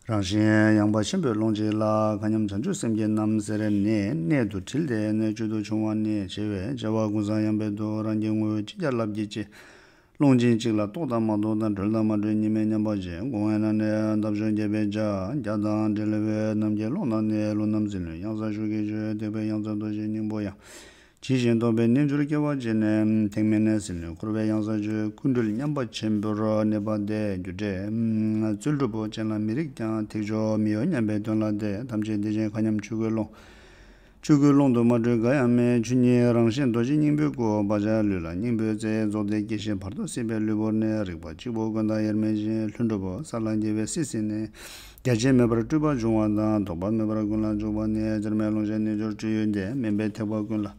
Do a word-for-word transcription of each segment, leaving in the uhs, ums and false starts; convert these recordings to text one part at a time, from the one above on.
རང་བཞིན་ཡངས་པ་ཆེན་པོའི་ཀློང་ཆེན་ལ། མཁའ་མཉམ་བྱང་ཆུབ་སེམས་ཀྱི་རྣམ་གསལ་ནི། གནད་དུ་དྲིལ་ཏེ་ནི་བཅུད་དུ་ཕྱུང་བ་ནི། ཆེ་བའི་བྱ་བ་ཀུན་བཟང་ཡང་འབད་དོ། རང་གི་ངོ་བོ་ཅི་བྱ་ལབ་ཀྱི་ཅི། ཀློང་ཆེན་གཅིག་ལ་རྟོགས་དང་མ་རྟོགས་དང་། གྲོལ་དང་མ་གྲོལ་གཉིས་མེད་མཉམ་པར་བཞག། དགོངས་པའི་ནང་ནས་འདབ་ཆགས་བརྒྱ་པའི་བྱ། བརྒྱ་དང་འབྲེལ་བའི་རྣམ་མཁྱེན་ཀློང་ནང་ནས། ཀླུ་རྣམས་ཟིལ་གནོན་གཡང་སར་ཞུགས་ཀྱི་ཆོས། ཐེག་པའི་གཡང་རྩེ་རྡོ་རྗེ་སྙིང་པོ་ཡང་། ཇི་བཞིན་རྟོགས་པའི་རྣལ་འབྱོར་སྐྱེ་བ་ཅན། ཐེག་དམན་ནས་ཟིལ་གནོན་འཁོར་བའི་གཡང་སར་སྤྱོད། ཀུན་གྲོལ་མཉམ་པ་ཆེན་པོར་གནས་པ་སྟེ། རྒྱུ་འབྲས་རྩོལ་སྒྲུབ་པོ་ཅན་ལ་མི་རིགས་ཀྱང་། ཐེག་མཆོག་མི་གཡོ་མཉམ་པའི་དོན་ལ་དེ། ཐམས་ཅད་དེ་བཞིན་མཁའ་མཉམ་ཆོས་སྐུའི་ཀློང་། ཆོས་སྐུའི་ཀློང་དུ་མ་གྲོལ་འགའ་ཡང་མེད། ཆོས་ཉིད་རང་བཞིན་རྡོ་རྗེ་སྙིང་པོའི་སྐུ། བག་ཆགས་ལུས་ལ་སྙིང་པོའི་རྩེ་རྫོགས་ཏེ། སྐྱེ་ཤི་བར་དོ་སྲིད་པའི་ལུས་པོ་ནས། རིག་པ་གཅིག་པུ་ཀུན་བདག་དབྱེར་མེད་ཅིང་། ལྷུན་གྲུབ་ས་ལ་རྒྱལ་བའི་སྲིད་ཟིན་ནས། རྒྱ་ཆེར་མེད་པར་སྤྲུལ་པ་འབྱུང་བ་དང་། ལྡོག་པ་མེད་པར་ཀུན་ལ་འཇུག་པ་ནི། འཇར་མའི་ཀློང་ཆེན་རྣལ་འབྱོར་སྤྲུལ་ཡུལ་ཏེ། དམན་པའི་ཐེག་པ་ཀུན་ལ་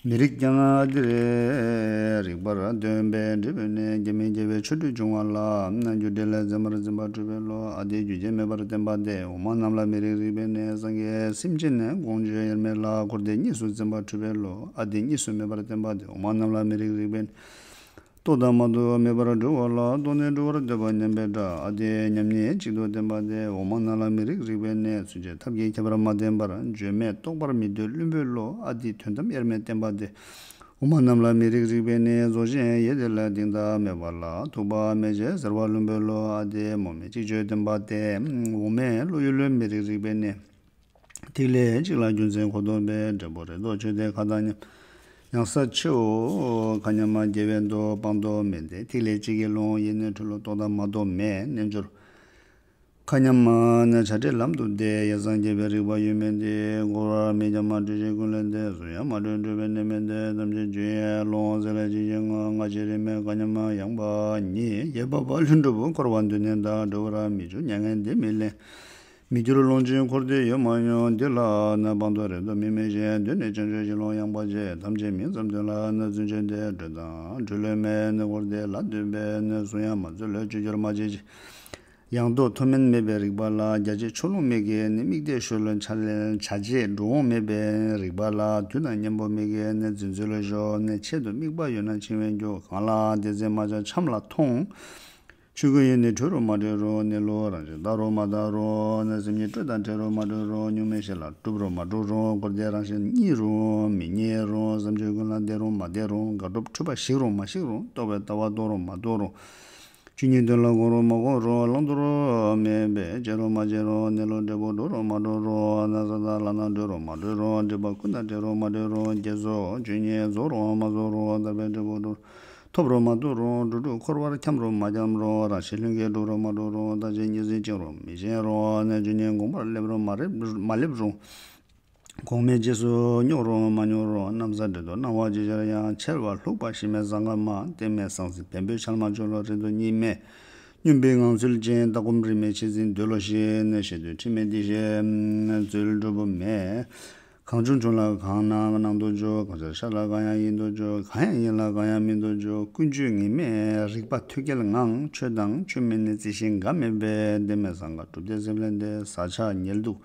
མི་རིགས་ཀྱང་། ཨ་ཏིའི་རིག་པར་སྟོན་པའི་འབྲས་བུ་ནི། རྒྱ་མིན་རྒྱལ་བའི་ཆོ་འཕྲུལ་འབྱུང་བ་ལ། རྒྱུ་འབྲས་ལ་འཛིན་པར་འཛིན་པ་གྲུབ་པའི་བློ། ཨ་ཏིའི་རྒྱུ་རྐྱེན་མེད་པར་བསྟན་པ་སྟེ། འོག་མ་རྣམས་ལ་མི་རིགས་རིག་པས་ནི། སངས་རྒྱས་སེམས་ཅན་ནི་དགོངས་བརྗོད་དབྱེར་མེད་ལ། འཁོར་འདས་གཉིས་སུ་འཛིན་པ་གྲུབ་པའི་བློ། ཨ་ཏི་གཉིས་སུ་མེད་པར་བསྟན་པ་སྟེ། འོག་མ་རྣམས་ལ་མི་རིགས་རིག་པས་ནི། རྟོགས་དང་མ་རྟོགས་མེད་པར་གྲོལ་བ་ལ། རྟོགས་ནས་གྲོལ་བར་འདོད་པ་མཉམ་པའི་དགྲ། ཨ་ཏིའི་མཉམ་ཉིད་གཅིག་ཏུ་བསྟན་པ་སྟེ། འོག་མ་རྣམས་ལ་མི་རིགས་རིག་པས་ནི། ཚུན་ཆད་ཐབས་ཀྱིས་ཁྱད་པར་མ་བསྟན་པར། བརྗོད་མེད་རྟོགས་པར་མི་འདོད་བླུན་པོའི་བློ། ཨ་ཏིའི་དོན་དམ་དབྱེར་མེད་བསྟན་པ་སྟེ། འོག་མ་རྣམས་ལ་མི་རིགས་རིག་པས་ནི། རྫོགས་ཆེན་ཡེ་དེ་ལ་གཏིང་མཐའ་མེད་པ་ལ། ཐུག་པ་མེད་ཅེས་ཟེར་བ་བླུན་པོའི་བློ། ཨ་ཏིའི་རྨོངས་མེད་གཅིག་ཆོད་བསྟན་པ་སྟེ། འོག་མའི་བློ་ཡུལ་མི་རིགས་རིག་པས་ནི། ཐིག་ལེ་གཅིག་ལ་རྒྱུ་མཚན་འཁོར་དོ་པས། འབྲས་བུ་རེ་དོགས་ཆོས་དེ་ཁ་དང་མཉམ། གཡང་ས་ཆེའོ། མཁའ་མཉམ་རྒྱལ་བའི་མདོ། སྤང་ཐོག་མེད་དེ་ཐིག་ལེ་གཅིག་གི་ཀློང་། ཡེ་ནས་འཁྲུལ་བློ་རྟོགས་དང་མ་རྟོགས་མེད། རྣལ་འབྱོར་མཁའ་མཉམ་ནི་བྱ་བྲལ་ལམ་དུ་བདེ། ཡེ་སངས་རྒྱས་པའི་རིག་པ་ཡོད་མིན་ཏེ། འཁོར་བར་མི་འཁྱམས་མ་གྲོལ་ཞིང་ཀུན་ལས་འདས། སུ་ཡང་མ་གྲོལ་གྲོལ་བའི་གནས་མེད་དེ། ཐམས་ཅད་རྒྱུ་ཡི་ཀློང་ཟེར་ལ་ཇི་བཞིན་ངོ་། སྔ་ཕྱི་རིས་མེད་མཁའ་མཉམ་ཡངས་པ་ཉིད། ཡེ་བབ་པ་ལྷུན་གྲུབ་འཁོར་བ་འདུལ་ནི་དང་། གྲོལ་བར་མི་འགྱུར་མྱ་ངན་འདི་མི་ལེན། མི་འགྱུར་ཀློང་ཆེན་འཁོར་འདས་ཡོད་མ་མྱོང་། འདི་ལ་ནི་སྤང་ཐོག་རེ་དོགས་མིན་མི་ཤེས། གདོད་ནས་བྱང་ཆུབ་གཞི་ཀློང་ཡངས་པ་ཆེ། ཐམས་ཅད་མིང་ཙམ་དོན་ལ་ནི་བརྫུན་ཆོས་འདི། གྲོལ་དང་གྲོལ་ལོས་མེད་ནི། འཁོར་འདས་ལ་ལྟོས་པས་ནི། སུ་ཡང་མ་རྩོལ་ལོ་བཅོས་བསྒྱུར་མ་བྱེད་ཅིག། ཡང་དག་མཐོ་དམན་མེད་པའི་རིག་པ་ལ། རྒྱ་ཆེ་ཆུང་ལུང་མེད་ཀྱི་ནི། དམིགས་གཏད་ཤོད་ལོ་བྱ་བྱ་བྱེད་འགྲོ་འོང་མེད་པའི་རིག་པ་ལ། དུས་དང་གཉེན་པོ་མེད་ཀྱི་ནི། འཛིན་རྩོལ་ལ་ཤོར་ནི། ཆེད་དུ་དམིགས་པ་ཡོད་ན་འཆིང་བའི་རྒྱུ། གང་ལ་དེ་འཛིན་མ་བྱ་ཆམ་ལ་ཐོངས། ཆོས་སྐུ་ཡིས་ནི་གྲོལ་རུང་མ་གྲོལ་རུང་། གནས་ལུགས་རང་བཞིན་བལྟ་རུང་མ་བལྟ་རུང་། སེམས་ཉིད་སྤྲོས་དང་བྲལ་རུང་མ་བྲལ་རུང་། གཉུག་མའི་གཞི་ལ་གྲུབ་རུང་མ་གྲུབ་རུང་། འཁོར་འདས་རང་བཞིན་རྙེད་རུང་མི་རྙེད་རུང་། བསམ་བརྗོད་ཀུན་ལ་འདས་རུང་མ་འདས་རུང་། དགག་སྒྲུབ་འཁྲུལ་པ་ཞིག་རུང་མ་ཞིག་རུང་། རྟོགས་པའི་ལྟ་བ་རྟོགས་རུང་མ་རྟོགས་རུང་། ཆོས་ཉིད་དོན་ལ་གོམས་རུང་མ་གོམས་རུང་། བླང་དོར་མེད་པས་བྱས་རུང་མ་བྱས་རུང་། གནས་ལུགས་འབྲས་བུ་གྲོལ་རུང་མ་གྲོལ་རུང་། ན་ཚ་དང་ལ་ན་གྲོལ་རུང་མ་གྲོལ་རུང་། སྒྲིབ་པ་ཀུན་དང་བྲལ་རུང་མ་བྲལ་རུང་། བརྒྱད་རྫོགས་ཆོས་ཉིད་རྫོགས་རུང་མ་རྫོགས་རུང་། ཐར་པའི་འབྲས་བུ་གྲོལ། ཐོབ་རུང་མ་ཐོབ་རུང་། འགྲོ་དྲུག་འཁོར་བར་འཁྱམས་རུང་མ་འཁྱམས་རུང་། རང་གཤིས་ལྷུན་གྱིས་གྲུབ་རུང་མ་གྲུབ་རུང་། བརྟག་དཔྱད་གཉིས་འཛིན་བཅིངས་རུང་མི་བཅིངས་རུང་། ནས་ཆོས་ཉིད་དགོངས་པར་སླེབས་རུང་མ་སླེབས་མ་སླེབས་རུང་། གོང་མའི་རྗེས་སུ་སྙོག་རུང་མ་སྙོག་རུང་། གནམ་ས་འདྲེ་དང་སྣང་བ་ཇི་ཤར་ཡང་། འཆལ་བ་ལྷུག་པ་གཞི་མེད་ཟང་ཀ་མ། གཏད་མེད་ཟང་ཟིང་བེམ་པོའི་འཕྱལ་མ་སྤྱོད་ལོ། རེ་དོགས་གཉིས་མེད་སྨྱོན་པའི་ངང་ཚུལ་ཅན། ལྟ་སྒོམ་རིས་མེད་ཆེད་འཛིན་འདོད་ལོ་ཞེས། ནས་ཞེ་འདོད་ཁྲེལ་མེད་འདི་ཞེས་རྩོལ་སྒྲུབ་མེད། གང་བྱུང་བྱུང་ལ་གང་སྣང་སྣང་དུ་འཇོག། གང་ཤར་ཤར་ལ་གང་ཡང་ཡིན་དུ་འཇོག། གང་ཡང་ཡིན་ལ་གང་ཡང་མིན་དུ་འཇོག། ཀུན་སྤྱོད་ངེས་མེད་རིག་པ་ཐོད་རྒལ་ངང་། ཆོས་དང་ཆོས་མིན་ནི་རྩི་ཤིང་འགའ་མེད་པས། གཏད་མེད་ཟང་ཀ་གྲུབ་སྟེ་སེམས་ལས་འདས། ཟག་བཅས་ཉལ་འདུག་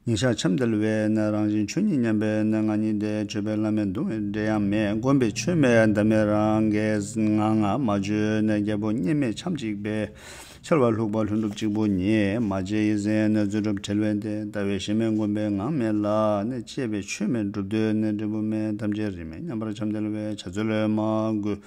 ཉིན་ཞག་འཁྱམས་བསྡད་པས་ན། རང་བཞིན་ཆོས་ཉིད་མཉམ་པས་ན། ང་ཉིད་དེ་ཆོས་པའི་བླ་མེད་གདུང་བའི་འདྲེ་ཡང་མེད། བསྒོམས་པས་ཆོས་མེད་བདག་མེད་རང་གིས་ང་ང་མ་བཅོས་ན། རྒྱལ་པོ་གཉེན་མེད་འཁྱམས་གཅིག་པས། འཆལ་བ་ལྷུག་པ་ལྷུན་གྲུབ་གཅིག་པུ་ཉིད། མ་བྱས་ཡིད་བཞིན་ནི་རྩོལ་སྒྲུབ་བྲལ་བས་འདས། ལྟ་བའི་གཞི་མེད་བསྒོམས་པས་ངང་མེད་ལ། ནི་བཅས་པའི་ཆོས་མེད་སྒྲུབ་འདོད་ནི་འབྲས་བུ་མེད། ཐམས་ཅད་རིས་མེད་མཉམ་པར་འཁྱམས་བསྡད་པས་བྱ་རྩོལ་མ་དགོས།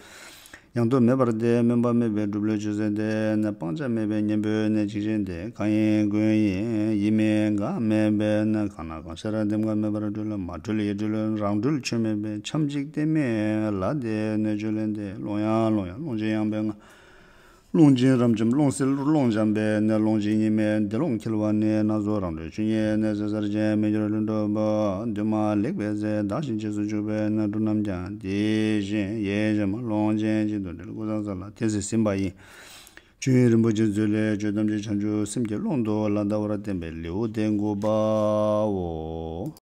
ཡང་དག་མེད་པར་འདས། སྨོན་པ་མེད་པའི་སྒྲུབ་བློས་ཆུད་ཟོས་འདས། ནི་སྤང་བྱ་མེད་པའི་གཉེན་པོས་ནི་འཇིགས་ཆེན་འདས། གང་ཡིན་ཀུན་ཡིན་ཡིན་མིན་འགའ་མེད་པས་ནི། གང་སྣང་གང་ཤར་གདེངས་ཀ་མེད་པར་གྲོལ། མ་གྲོལ་ཡིད་གྲོལ་རང་གྲོལ་ཆོས་མེད་པས། འཁྱམས་འཇིག་གཏད་མེད་ལ་དེ་ནི་ཆོས་ལས་འདས། ཀློང་ཡང་ཀློང་ཡང་ཀློང་ཆེན་ཡངས་པའི་ངང་། ཀློང་ཆེན་རབ་འབྱམས་ཀློང་གསལ་ཀློང་འབྱམས་པས་ནི། ཀློང་ཆེན་གཉིས་མེད་འདི་ཀློང་འཁྱིལ་བ་ནི། སྣ་ཚོགས་རང་གྲོལ་ཆོས་ཉིད་ནི། ཟད་སར་ཅན་མི་འགྱུར་ལྷུན་གྲུབ་པ། འདུས་མ་ལེགས་པའི་ཚེ་བདག་གཞན་རྗེས་སུ་འཇུག་པས་ནི། འགྲོ་རྣམས་ཀྱང་དེ་བཞིན་ཡེ་ཤེས་མ་ཀློང་ཆེན་གཅིག་ཏུ་དྲིལ། ཀུན་བཟང་ས་ལ་དེ་ཚེ་ཟིན་པ་ཡིན། ཆོས་དབྱིངས་རིན་པོ་ཆེ་མཛོད་ལས་ཆོས་ཐམས་ཅད་བྱང་ཆུབ་སེམས་ཀྱི་ཀློང་དུ་ལ་བཟླ་བར་བསྟན་པའི་ལེའུ་སྟེ་དགུ་པའོ།